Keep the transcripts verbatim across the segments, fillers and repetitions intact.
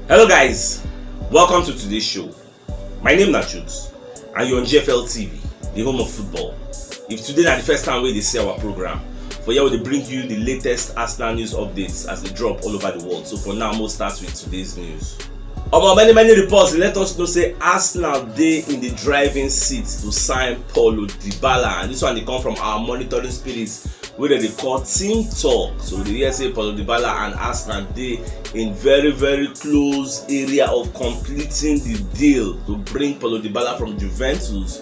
Hello guys, welcome to today's show. My name na Chooks and you're on G F L T V, the home of football. If today na the first time wey you dey see our program, for here we dey bring you the latest Arsenal news updates as they drop all over the world. So for now, we'll start with today's news. Omo, many many reports dey let us know say Arsenal dey in the driving seat to sign Paulo Dybala, and this one dey come from our monitoring spirits wey dem dey call Team Talk. So we dey hear say Paulo Dybala and Arsenal dey in very very close area of completing the deal to bring Paulo Dybala from Juventus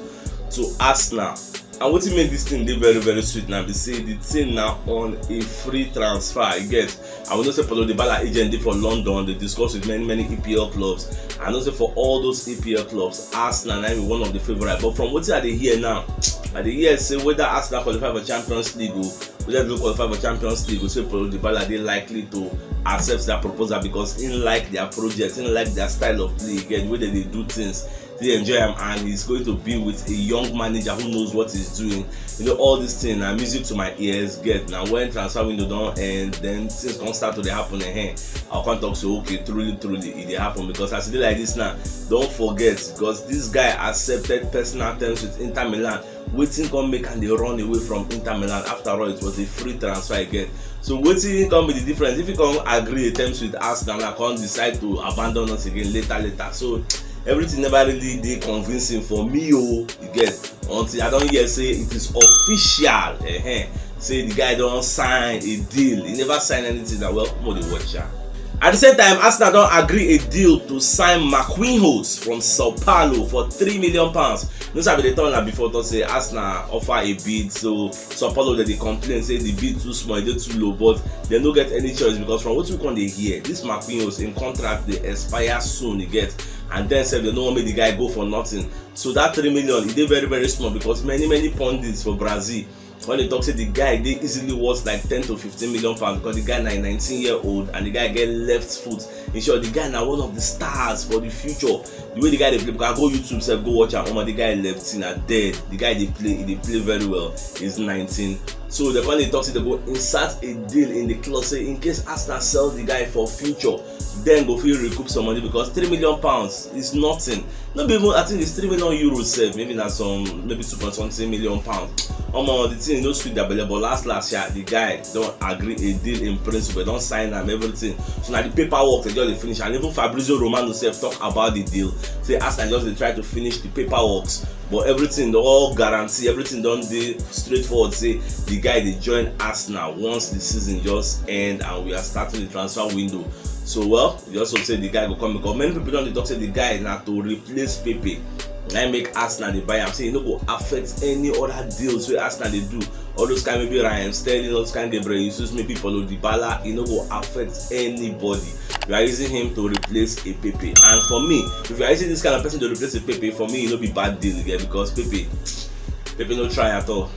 to Arsenal. And wetin make this thing dey very very sweet na be say the thing na on a free transfer, you get. And we know say Paulo Dybala agent dey for London, dey discuss with many many E P L clubs. I know say for all those E P L clubs, Arsenal na be one of the favourite. But from wetin I dey hear now, I dey hear say whether Arsenal qualify for Champions League o, whether dem no qualify for Champions League o, say Paulo Dybala dey likely to accept that proposal because he like their project, he like their style of play, you get, wey dem dey do things, dey enjoy am, and he's going to be with a young manager who knows what he's doing. You know, all this thing na music to my ears, get. Now when transfer window don end, then things come start to dey happen again. I come talk say, okay, truly truly e dey happen, because as e dey like this now, don't forget, because this guy accepted personal terms with Inter Milan. Wetin come make am dey run away from Inter Milan? After all, it was a free transfer again. So wetin come be the difference if he come agree a terms with Arsenal and come decide to abandon us again later later? So everything never really dey convincing for me o, you get, until I don hear say it is official, eh, say the guy don sign a deal. He never sign anything na, well, mo dey watch am. At the same time, Arsenal don agree a deal to sign Marquinhos from Sao Paulo for three million pounds. No sabi dey tell una before, talk say Arsenal offer a bid, so Sao Paulo dem dey complain say the bid too small, e dey too low, but dem no get any choice, because from wetin we come dey hear, this Marquinhos im contract dey expire soon, you get, and then sef dem no wan make the guy go for nothing. So that three million, e dey very very small, because many many pundits for Brazil when dem talk say the guy dey easily worth like ten to fifteen million pounds, because the guy na a nineteen year old and the guy get left foot. In short, the guy na one of the stars for the future. The way the guy dey play, because I go YouTube sef go watch am, omo, the guy left na dead. The guy dey play, he dey play very well. He's nineteen. So dem come dey talk say dem go insert a deal in the clause say in case Arsenal sell the guy for future, then go fit recoup some money, because three million pounds is nothing. No be even, I think it's three million euros sef, maybe na some, maybe two point something million pounds. Omo, the thing no sweet their belle, but last last, yeah, the guy don agree a deal in principle, don sign am, everything. So na the paperwork dem just dey finish, and even Fabrizio Romano sef talk about the deal, say Arsenal just dey try to finish the paperworks, but everything don guarantee, everything don dey straightforward, say the guy dey join Arsenal once the season just end and we are starting the transfer window. So, well, we just hope say the guy go come, because many people don dey talk say the guy na to replace Pepe. Na im make Arsenal dey buy am, say e no go affect any other deals wey Arsenal dey do. All those kind, maybe Raheem Sterling, all those kind, Gabriel Jesus, maybe Paulo Dybala, e no go affect anybody. You are using him to replace a Pepe. And for me, if you are using this kind of person to replace a Pepe, for me, e no be bad deal again, because Pepe, Pepe no try at all.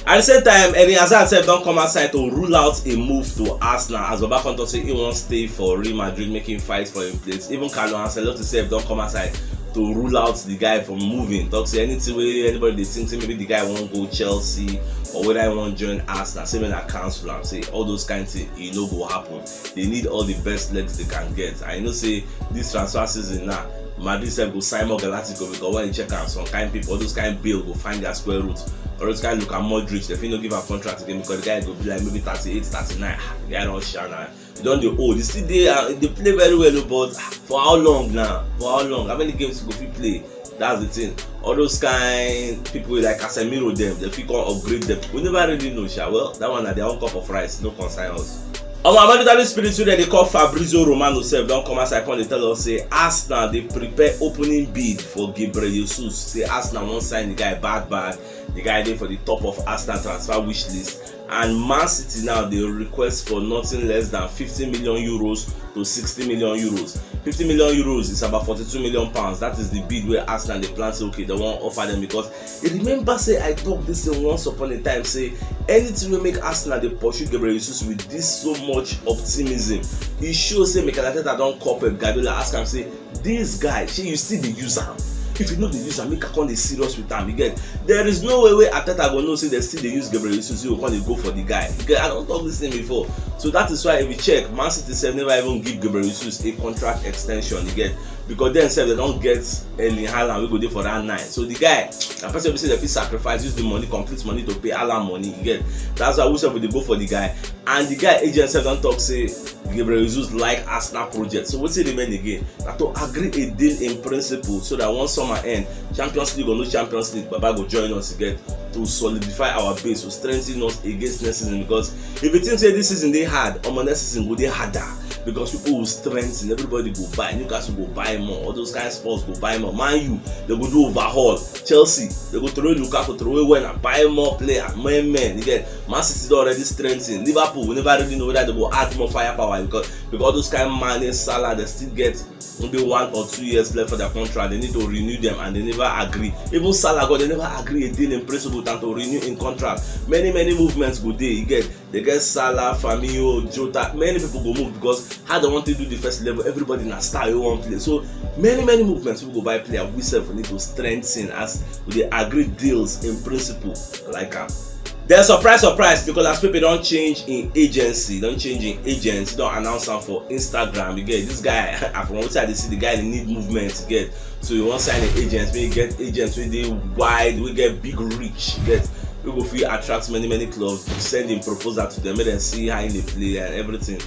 At the same time, Eden Hazard sef don come outside to rule out a move to Arsenal, as Baba come talk say he wan stay for Real Madrid, make him fight for him place. Even Carlo Ancelotti sef don come outside to rule out the guy from moving. Talk say anything wey anybody dey think say maybe the guy wan go Chelsea or whether he wan join Arsenal, say make dem cancel am. Say all those kind thing, e no go happen. They need all the best legs they can get. I know say this transfer season now, Madrid sef go sign more Galactico, because when you check am, some kind people, all those kind Bale go find their square root. All those kind Luka Modric, dem fit no give am contract again, because the guy go be like maybe thirty-eight, thirty-nine. Ah, the guy don shine now. He don dey old. He still dey, uh, dey play very well o, but for how long now? For how long? How many games he go fit play? That's the thing. All those kind people like Casemiro, dem, dem fit come upgrade them. We never really know, sha. Well, that one na their own cup of rice, no concern us. Omo, Abadudami spirit wey dem dey call Fabrizio Romano sef don come outside come dey tell us say Arsenal dey prepare opening bid for Gabriel Jesus. Say Arsenal wan sign the guy bad bad. The guy dey for the top of Arsenal transfer wish list. And Man City now dey request for nothing less than fifty million euros to sixty million euros. Fifty million euros is about forty-two million pounds. That is the bid wey Arsenal dey plan say, okay, dem wan offer them, because you remember say I talk this thing once upon a time, say anything wey make Arsenal dey pursue Gabriel Jesus with this so much optimism, e show say Mikel Arteta don call Pep Guardiola, ask am say, this guy, shey you still dey use am? If you no dey use am, make I come dey serious with am, you get? There is no way wey Arteta go know say dem still dey use Gabriel Jesus, you go come dey go for the guy. You get? I don talk this thing before. So that is why, if you check, Man City sef never even give Gabriel Jesus a contract extension, you get? Because dem sef, dem don get Erling Haaland wey go dey for that nine. So the guy na person wey be say dem fit sacrifice, use the money, complete money, to pay Haaland money, you get? That's why we sef we dey go for the guy. And the guy agent sef don talk say Gabriel Jesus like Arsenal project. So wetin remain again? Na to agree a deal in principle, so that once summer end, Champions League or no Champions League, Baba go join us again to solidify our base, to strengthen us against next season. Because if you think say this season dey hard, omo, next season go dey harder, because people will strengthen, everybody go buy, Newcastle go buy more, all those kind sports go buy more, Man U, dem go do overhaul, Chelsea, dem go throw away Lukaku, throw away Werner, buy more player, more men, you get? Man City don already strengthen, Liverpool, we never really know whether dem go add more firepower, because, because all those kind Mane, Salah, dem still get maybe one or two years left for their contract. Dem need to renew them, and dem never agree. Even Salah, God, dem never agree a deal in principle than to renew im contract. Many, many movements go dey, you get? Dem get Salah, Firmino, Jota. Many people go move because how dem wan take do the first eleven, everybody na star wey wan play. So many, many movements, people go buy player. We sef need to strengthen as we dey agree deals in principle. I like am. Then, surprise, surprise, Nicolas Pepe don change im agency, don change im agent, don announce am for Instagram. You get? This guy, from wetin I dey see, the guy dey need movement, you get? So you wan sign an agent, make you get agent wey dey wide, wey get big reach, you get? Wey go fit attract many, many clubs, send im proposal to dem, make dem see how im dey play and everything.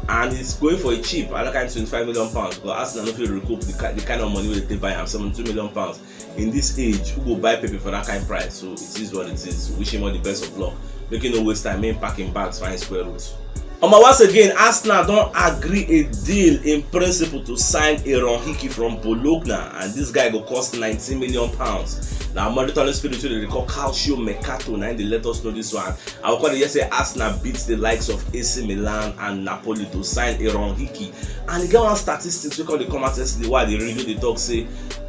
And he's going for a cheap, another kind twenty-five million pounds, because Arsenal no fit recoup the ki-, the kind of money wey dem take buy am, seventy-two million pounds. In this age, who go buy Pepe for that kind price? So it is what it is. Wish him all the best of luck. Make him no waste time, make him pack him bags, find square root. Omo, once again, Arsenal don agree a deal in principle to sign Aaron Hickey from Bologna, and this guy go cost nineteen million pounds. Na monitoring spirit wey dem dey call Calcio Mercato, na im dey let us know this one. I go come dey hear say Arsenal beat the likes of A C Milan and Napoli to sign Aaron Hickey. And e get one statistics wey come dey come out yesterday wey I dey read, wey dey talk say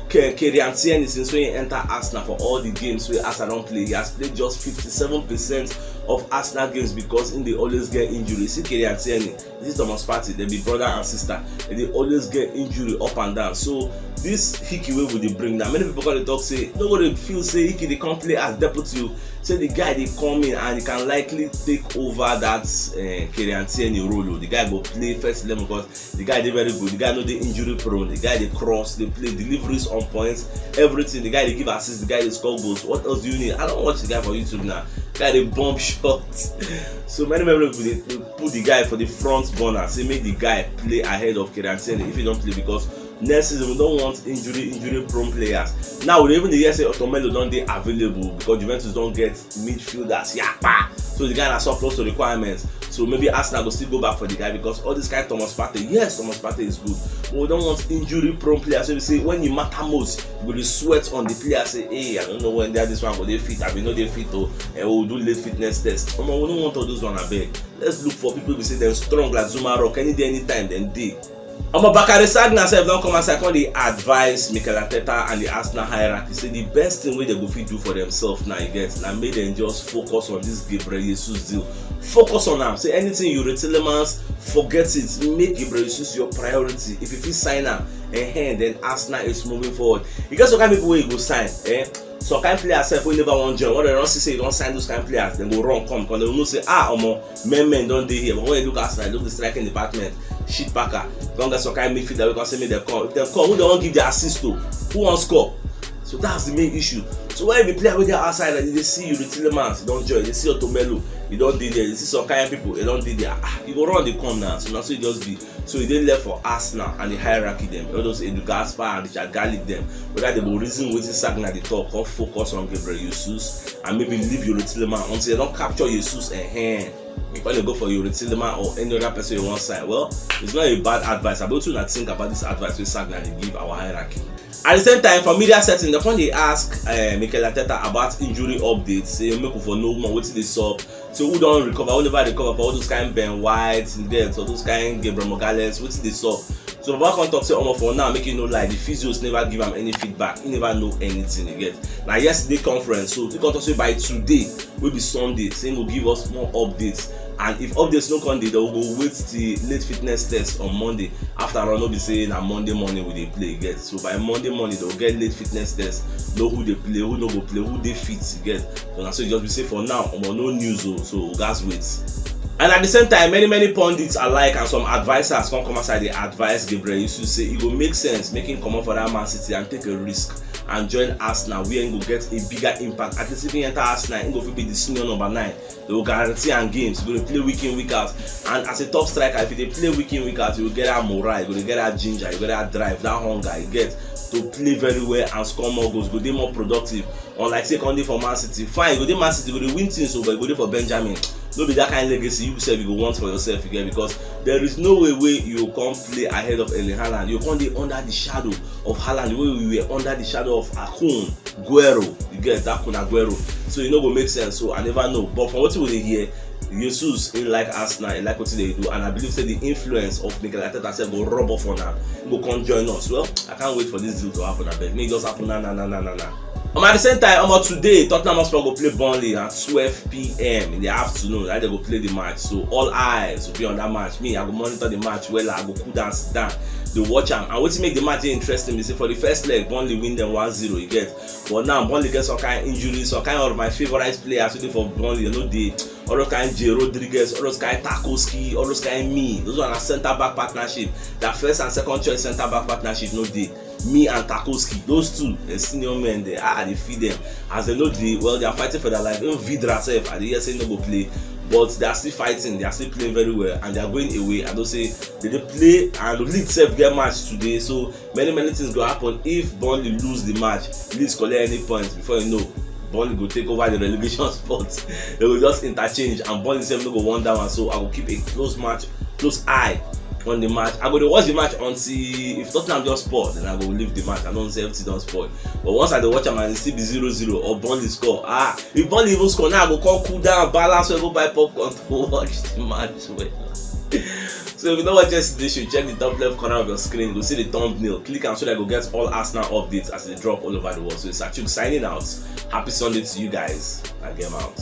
Ke-, Kieran Tierney, since wey he enter Arsenal, for all the games wey Arsenal don play, he has played just fifty-seven percent of Arsenal games because he dey always get injury. See Kieran Tierney, this Thomas Partey, dem be brother and sister. Dem dey always get injury up and down. So this Hickey wey we dey bring now, many people come dey talk say, no go dey feel say Hickey dey come play as deputy o. Say the guy dey come in and he can likely take over that, eh, Kieran Tierney role o. The guy go play first eleven because the guy dey very good. The guy no dey injury prone. The guy dey cross, dey play, deliveries on points, everything. The guy dey give assists. The guy dey score goals. What else do you need? I don watch the guy for YouTube now. The guy dey bomb shots. So many, many people dey put the guy for the front burner, say make the guy play ahead of Kieran Tierney if he don play, because next season we don't want injury, injury prone players. Now we dey even dey hear say Otomelo don dey available because Juventus don get midfielders. Yapa! So the guy na surplus to requirements. So maybe Arsenal go still go back for the guy because all this kind Thomas Partey, yes, Thomas Partey is good, but we don't want injury prone players. So we say when e matter most, you go dey sweat on the player. Say, hey, I don't know when that this one go dey fit. I mean, no dey fit o. And we will do late fitness test. Omo, we don't want all those one, abeg. Let's look for people we say dem strong like Zuma Rock. Any day, anytime, dem dey. Omo, Bakary Sagna sef don come outside, come dey advise Mikel Arteta and the Arsenal hierarchy say the best thing wey dem go fit do for themselves now, you get, na make dem just focus on this Gabriel Jesus deal. Focus on am. Say anything Youri Tielemans, forget it. Make Gabriel Jesus your priority. If you fit sign am, eh, then Arsenal is moving forward. You get some kind people wey you go sign, eh? Some kind players sef wey never wan join, when dem don see say you don sign those kind players, dem go run come, because dem know say, ah, omo, men, men don dey here. But when you look Arsenal, look the striking department, shit packer. Don get some kind midfielder wey come say make dem come. If dem come, who dem wan give the assist to? Who wan score? So that's the main issue. So when you be player wey dey outside, like, you dey see Youri Tielemans, you don join, you dey see Otomelo, you don dey there, you see some kind people, you don dey there. Ah, you go run dey come now. So na so e just be. So e dey left for Arsenal and the hierarchy dem, all those Edu Gaspar and Richard Garlic dem, whether dem go reason wetin Sagna dey talk, come focus on Gabriel Jesus and maybe leave Youri Tielemans until dem don capture Jesus. Ehen. When dem go for Youri Tielemans or any other person you wan sign, well, it's not a bad advice. Abi wetin una think about this advice wey Sagna dey give our hierarchy? At the same time, for media setting, dem come dey ask, eh, Mikel Arteta about injury updates. Say make we for know more wetin dey sup. So who don recover, who never recover, for all those kind Ben White, you get, all those kind Gabriel Magalhaes, wetin dey sup? So Baba come talk say, omo, for now, make you no lie, the physios never give am any feedback. He never know anything again. Now yesterday conference, so he come talk say by today, will be Sunday, say he go give us more updates. And if updates no come dey, they will go wait till late fitness test on Monday. After all, no be say na Monday morning we dey play again. So by Monday morning, they'll get late fitness test, know who they play, who no go play, who they fit again. So na so e just be say for now, omo, no news o. So we gats wait. And at the same time, many many pundits alike and some advisors come come outside dey advise Gabriel Yusuf say e go make sense make him comot for that Man City and take a risk and join Arsenal, where he go get a bigger impact. At least if he enter Arsenal, he go fit be the senior number nine. They go guarantee am games. He go dey play week in, week out. And as a top striker, if you dey play week in, week out, you go get that morale, you go dey get that ginger, you go get that drive, that hunger you get to play very well and score more goals, go dey more productive. Unlike say come dey for Man City, fine, you go dey Man City, you go dey win things o, but you go dey for Benjamin. No be that kind legacy you sef you go want for yourself again, because there is no way wey you go come play ahead of Erling Haaland. You go come dey under the shadow of Haaland, the way we were under the shadow of Akun Guero. You get that Kun Aguero. So e no go make sense. So I never know. But from wetin we dey hear, Jesus, he like Arsenal, he like wetin they do, and I believe say the influence of Mikel Arteta sef go rub off on am. He go come join us. Well, I can't wait for this deal to happen. Abeg, make e just happen now, now, now, now, now, now. Um, at the same time, omo, today Tottenham Hotspur go play Burnley at twelve p.m. in the afternoon. Like, they go play the match, so all eyes will be on that match. Me, I go monitor the match well. I go cool down, sit down, dey watch am. And wetin make the match dey interesting be say for the first leg, Burnley win them one zero. You get, but now Burnley get some kind injury, some kind of my favorite players wey dey for Burnley, you know, dey all those kind Jay Rodriguez, all those kind Tarkowski, all those kind me. Those one na centre back partnership. Their first and second choice centre back partnership no dey. Me and Tarkowski, those two, the senior men there, ah, I dey feel them. As they no dey, well, they are fighting for their life. Even Vidra sef, I dey hear say no go play, but they are still fighting. They are still playing very well, and they are going away. I know say they dey play, and Leeds sef get match today, so many many things go happen. If Burnley lose the match, Leeds collect any points, before you know, Burnley go take over the relegation spot. They go just interchange, and Burnley sef no go want that one. So I go keep a close match, close eye on the match. I go dey watch the match until if Tottenham just spoil, then I go leave the match. I know say everything don spoil. But once I dey watch am and e still be zero zero or Burnley score, ah, if Burnley even score now, I go come cool down, balance well, go buy popcorn to watch the match well. So if you no watch yesterday show, check the top left corner of your screen. You go see the thumbnail. Click am so that you go get all Arsenal updates as they drop all over the world. So it's Achuk signing out. Happy Sunday to you guys. I get out.